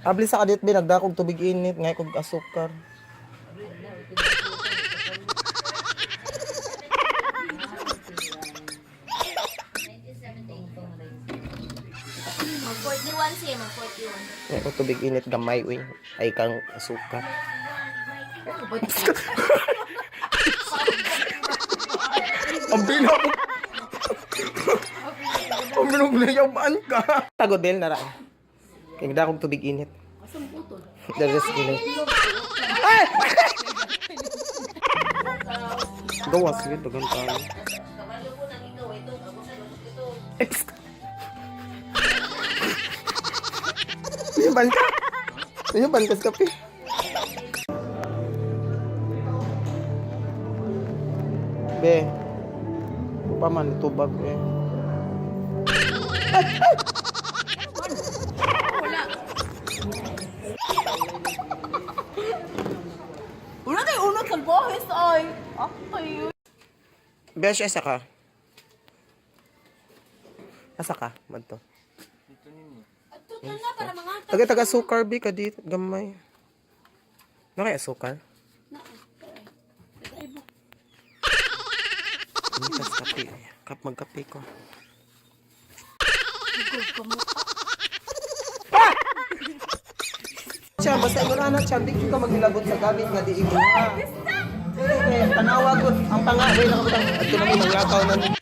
Abli sa kadit be nagdakog tubig init ngay kog asukar. Mag 41 siya, mag 41. Ngay kog tubig init gamay uy. Ay kang asukar. Ang binog. Ang binog na yaman ka. Tago del nara. Kay nagdakog tubig init. Asang putol? There is init. Ay! Gawas yun, dagan tayo. Kabalo ko nang ikaw ito, ako sa lubot ito. Eh, psst. Yung ka? Yung ka sa kape? Be, pa man tubag eh. Wala. Wala tayo unot sa bohis ay. Okay. Besh, asa ka? Asa ka? Madto. Total na para mga Taga taga sukar be ka dito gamay. Na kaya sukar? Mitas kape. Kap magkape ko. Ah! Siya, basta imo na siya, di ka magnilagot sa gamit nga di imo. Tanawa ko, ang pangaway na kabutang at na mo nanglakaw na.